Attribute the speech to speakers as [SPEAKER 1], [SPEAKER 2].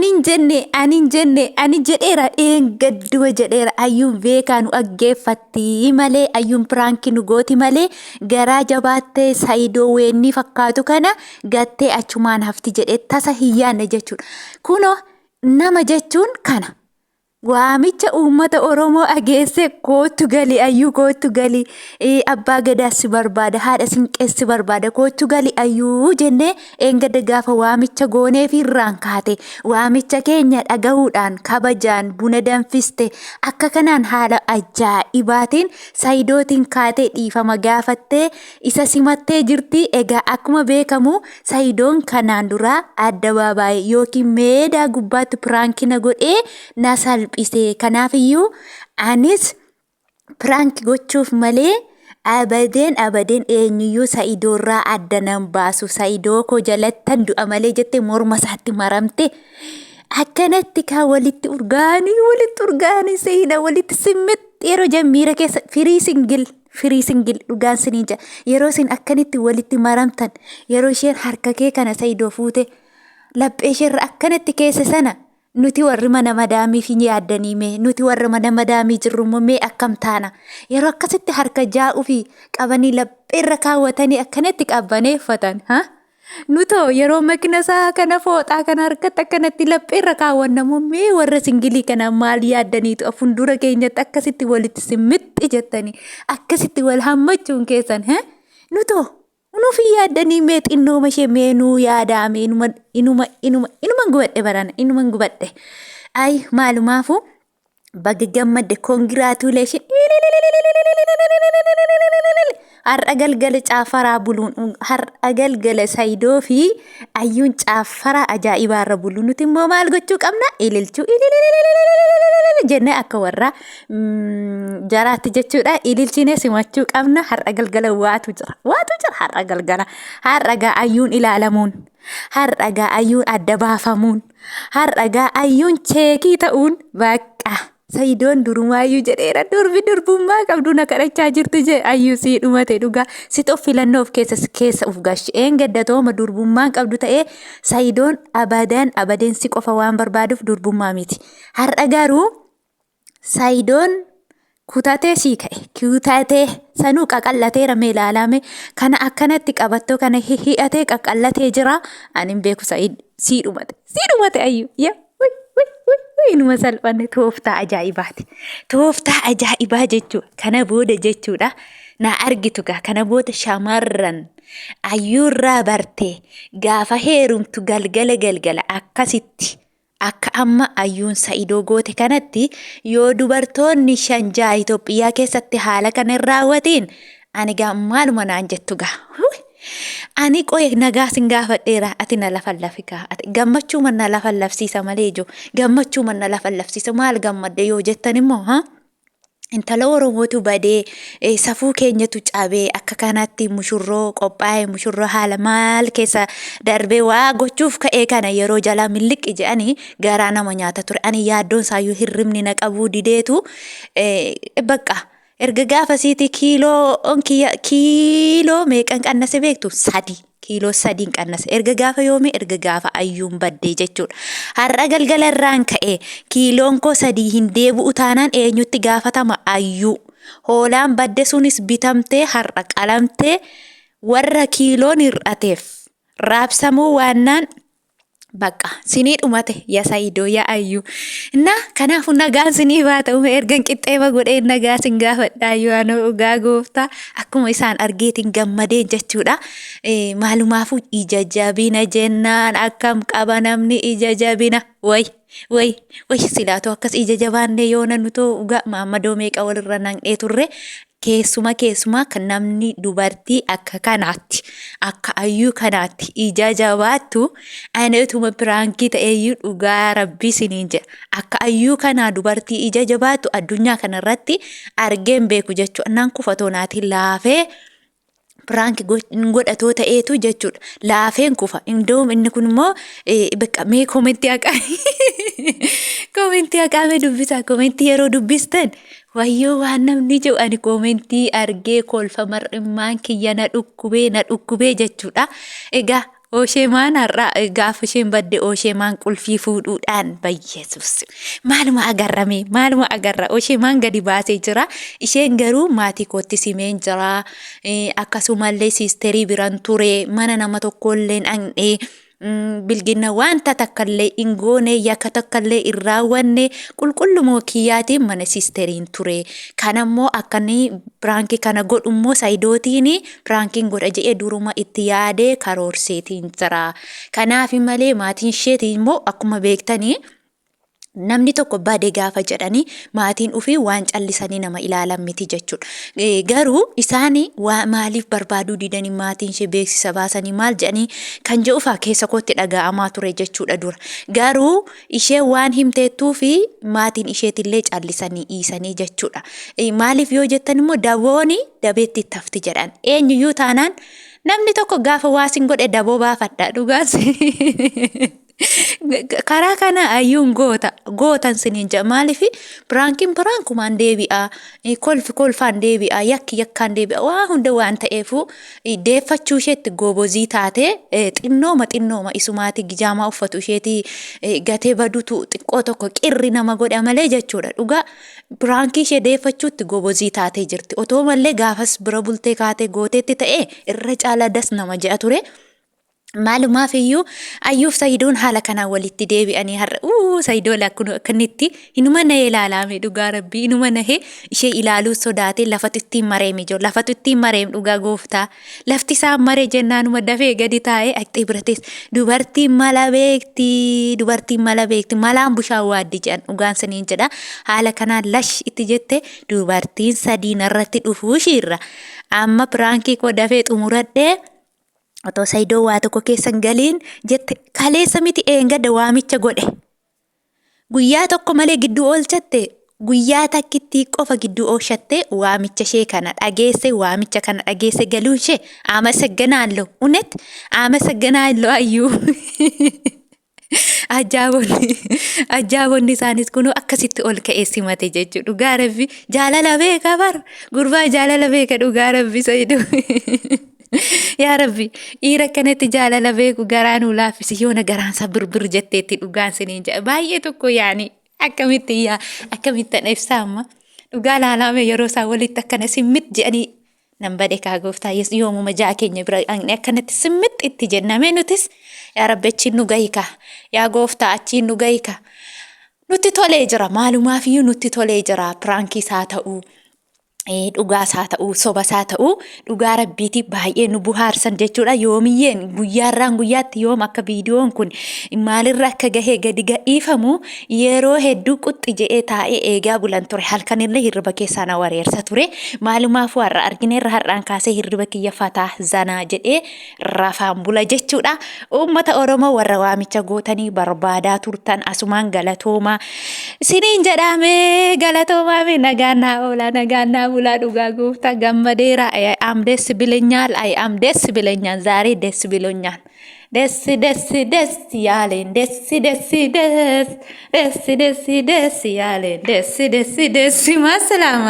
[SPEAKER 1] Ani hin jenne, ani hin jenne, ani jedheera dheengadduma jedheera ayyuun beekaa nu dhaggeeffatti malee ayyuun piraankii nu gooti malee garaa jabaattee sayidoo weennii fakkaatu kana gattee achumaan hafti jedhee tasa hin yaadne jechuudha. Kunoo nama jechuun kana. Waamicha uummata Oromoo dhageessee koottu gali ayyuu koottu gali abbaa gadaas si barbaada haadha sinqees si barbaada koottu gali ayyuu jennee eengadda gaafa waamicha gooneefi irraan kaate waamicha keenya dhagahuudhaan kabajaan buna danfiste akka kanaan haala ajaa'ibaatiin sayidootiin kaatee dhiifama gaafattee isa simattee jirti. Egaa akkuma beekamu Sayidoon kanaan dura addabaabaayii yookiin meedaa gubbaatti piraankii na godhee na salphise. Kanaafiyyuu anis piraank gochuuf malee abadeen abadeen eenyuyyuu Sayidoorraa adda nan baasu. Sayidoo koo jalattan du'a malee jettee morma isaatti maramte. Akkanatti kaa walitti urgaanii walitti urgaanii seenaa walitti simmixxi yeroo jan miira keessa firii singil. Firii singil dhugaan siniin jedha. Yeroo isin akkanitti walitti maramtan yeroo isheen harka kee kana Saidoo fuute laphee isheerra akkanatti keesse sana nuti warri mana madaamii fi yaaddanii mee nuti warra mana madaamii jirru immoo mee akkam taana yeroo akkasitti harka jaa'uu fi qabanii lapheerra kaawwatanii akkanatti qabbaneeffatan ha Nutoo yeroo makina isaa kana fooxaa kana harkatti akkanatti lapheerra kaawwanna moo mee warra singilii kana maal yaaddaniitu fuuldura keenyatti akkasitti walitti simmixxi jettanii akkasitti wal hammachuun keessan he nutoo nuuf hin yaaddanii mee xinnooma ishee mee nuu yaadaa mee inuma inuma inuma inuman gubadhe barana inuman gubadhe ay maalumaafuu Baga gammadde congratulation har'a galgala caafaraa buluun har'a galgala sayidoo fi ayyuun caafaraa ajaa'ibaa irra bulu nuti immoo maal gochuu qabna ililchuu jennee akka warra jaraatti jechuudha ililchinee simachuu qabna har'a galgala waatu jira waatu jira har'a galgala har'a gaa ayyuun ilaalamuun har'a gaa ayyuun adda baafamuun Har'a gaa ayyuun cheekii ta'uun bakka sayidoon durumaayyuu jedheera durbi durbummaa qabdu na kadhachaa jirtu jee ayyuu sii dhumate dhugaa si of filannoo of keessa keessa of gashi een gaddatooma durbummaan qabdu ta'ee sayidoon abadan abadeen si qofa waan barbaaduuf durbummaa miti har'a garuu Sayidoon kutatee sii ka'e. Kutatee sanuu qaqallateera mee ilaalaame kana akkanatti qabattoo kana hihhi'atee qaqallatee jira. Ani hin beeku Sayid sii dhumate. Sii dhumate ayyu. Yaa wuy wuy wuy wuy inuma salphanne tooftaa ajaa'ibaati. Tooftaa ajaa'ibaa jechuudha. Kana booda jechuudha. Na argitu gaa kana booda shamarran ayyuurraa barte gaafa heerumtu galgala galgala akkasitti Akka amma Ayyuun Sa'idoo goote kanatti yoo dubartoonni 5 6 Itoophiyaa keessatti haala kana hin raawwatiin ani gaa maaluma naan jettu gaa. Ani qoye nagaa sin gaafadheera ati na lafallafi gaa ati gammachuu na lafallafsiisa malee ijoo gammachuu na lafallafsiisa maal gammadde yoo jettan immoo ha Intala Oromootu badee safuu keenyatu cabee akka kanatti mushurroo qophaa'e mushurroo haala maal keessa darbee waa gochuuf ka'ee kana yeroo jalaa miliqi jedhanii garaa nama nyaata ture. Ani yaaddoon isaayyuu hirribni na qabuu dideetu bakka erga gaafasiiti kiiloo kiiloo meeqan qannase beektu sadi. Kiiloo sadiin qannase. Erga gaafa yoomii? Erga gaafa ayyuun baddee jechuudha. Har'a galgala irraan ka'e kiiloon koo sadii hin deebi'u taanaan eenyutti gaafatama? Ayyuu. Hoolaan badde sunis bitamtee har'a qalamtee warra kiiloon hir'ateef raabsamuu waannaan Bakka sinii dhumate ya Saidoo ya Ayyuu. Na kanaafu nagaan siniif haa ta'u ergan qixxeema godhee nagaa sin gaafadha ayyuu anoo dhugaa gooftaa akkuma isaan argeetiin gammadeen jechuudha. Maalumaafuu ija jabina jennaan akkam qaba namni ija jabina way way way silaatoo akkas ija jabaannee yoona nutoo dhugaa maammadoo meeqa walirra naqnee turre Keessuma keessumaa kan namni dubartii akka kanaatti akka ayyuu kanaatti ija jabaattu ani utuma piraankii ta'eeyyuu dhugaa rabbii siniin jedha. Akka ayyuu kanaa dubartii ija jabaattu addunyaa kanarratti argeen beeku jechuudha. Nan kufatoo naatiin laafee piraanki godhatoo ta'eetu jechuudha. Laafeen kufa. Indoom inni kun immoo bakka mee koomentii haqaa koomentii haqaa mee dubbisaa koomentii yeroo dubbistan wayyoo waan namni jedhu ani koomentii argee kolfa mar'immaan kiyya na dhukkubee na dhukkubee jechuudha. Egaa Oosheemaan har'a gaafa isheen badde oosheemaan qulfii fuudhuudhaan bayyeesus. Maaluma agarrame maaluma agarra oosheemaan gadi baasee jira. Isheen garuu maatii kootti simeen jira. Akkasumallee siisterii biran ture mana nama tokkollee dhaqnee bilginna wanta takkallee hin goone yakka takkallee hin raawwanne qulqullumoo kiyyaatiin mana siisteriin ture. Kanammoo akkanni piraankii kana godhummoo Sayidootiin piraankiin godha jedhee duruma itti yaadee karoorseetiin jira. Kanaaf malee maatiin isheetii immoo akkuma beektanii namni tokko bade gaafa jedhanii maatiin ofii waan callisanii nama ilaalan miti jechuudha. Garuu isaan maaliif barbaaduu didanii maatiin ishee beeksisa baasanii maal jedhanii kan jedhufaa keessa kootti dhaga'amaa ture jechuudha dura. Garuu ishee waan himteettuu fi maatiin isheetillee callisanii dhiisanii jechuudha. Maaliif yoo jettan immoo dabooni dabeetti tafti jedhan. Eenyuyyuu taanaan namni tokko gaafa waa sin godhe daboo baafadha dhugaas. Karaa kana ayyuun goota gootan siniin jedha maaliif piraankiin piraankumaan deebi'a kolfi kolfaan deebi'a yakki yakkaan deebi'a waa hunda waan ta'eefu deeffachuu isheetti goobozii taate xinnooma xinnooma isumaati gijaamaa uffatu isheetii gatee badutu xiqqoo tokko qirri nama godha malee jechuudha dhugaa piraankii ishee deeffachuutti goobozii taatee jirti otoo mallee gaafas bira bultee kaatee gooteetti ta'e irra caalaa das nama jedha ture. Maalumaaf iyyuu Ayyuuf Sayidoon haala kanaan walitti deebi'anii har'a uu Sayidoo lakkunu akkanitti inuma nahee ilaalaame dhugaa rabbii inuma nahee ishee ilaaluu sodaatee lafatu ittiin mareeme jiru lafatu ittiin mareem dhugaa gooftaa lafti isaan maree jennaanuma dafee gadi taa'ee aqxee bira teesse dubartiin mala beekti dubartiin mala beekti malaan bushaan waaddi jedhan dhugaan siniin jedha haala kanaan lash itti jette dubartiin sadii narratti dhufuu ishiirra amma piraankii koo dafee xumuradhee otoo Sayidoo waa tokko keessa hin galiin jette kaleessa miti eengadda waamicha godhe. Guyyaa tokko malee gidduu oolchatte guyyaa takkittii qofa gidduu oolchatte waamicha ishee kana dhageesse waamicha kana dhageesse galuun ishee amasagganaalloo unet amasagganaalloo ayyuu. Ajaa'ibonni ajaa'ibonni isaanis kunoo akkasitti ol ka'ee simate jechuudha. Dhugaa rabbi jaalala beeka bar gurbaa jaalala beeka dhugaa rabbi sayidu. Yaa rabbi dhiira akkanatti jaalala beeku garaa nuu laaffisi yoona garaansaa birbir jetteetti dhugaan siniin jedha baay'ee tokko yaani akkamitti yaa akkamittan ibsaa amma dhugaa laalaame yeroo isaan walitti akkana simmit jedhanii Nan bade kaa gooftaa Yesuus yoomuma ja'a keenya bira dhaqne akkanatti simmixxi itti jenname nutis yaa rabbi achiin nu gahi kaa yaa gooftaa achiin nu gahi kaa nutti tolee jira maalumaafiyyuu nutti tolee jira piraankiis haa ta'uu dhugaas haa ta'uu sobas haa ta'uu dhugaa rabbiiti baay'ee nu buhaarsan jechuudha yoomiyyeen guyyaarraan guyyaatti yoom akka viidiyoon kun maalirra akka gahee gadi gadhiifamu yeroo hedduu quxxi je'ee taa'ee eegaa bulan ture. Halkanillee hirriba keessaa na wareersa ture. Maalumaafuu har'a argineerra har'aan kaasee hirriba kiyya fataa zanaa jedhee rafaan bula jechuudha. Uummata Oromoo warra waamicha gootanii barbaadaa turtan asumaan galatoomaa. Isiniin jedhaamee galatoomaa mee nagaan naa oolaa nagaan naa bulaa dhugaa gooftaa gammadeera. I am des bilenyaal I am des bilenyaal zaaree des bilonyaal. ደስ ደስ ደስ ያለኝ ደስ ደስ ደስ ደስ ደስ ደስ ያለኝ ደስ ደስ ደስ ማሰላማ።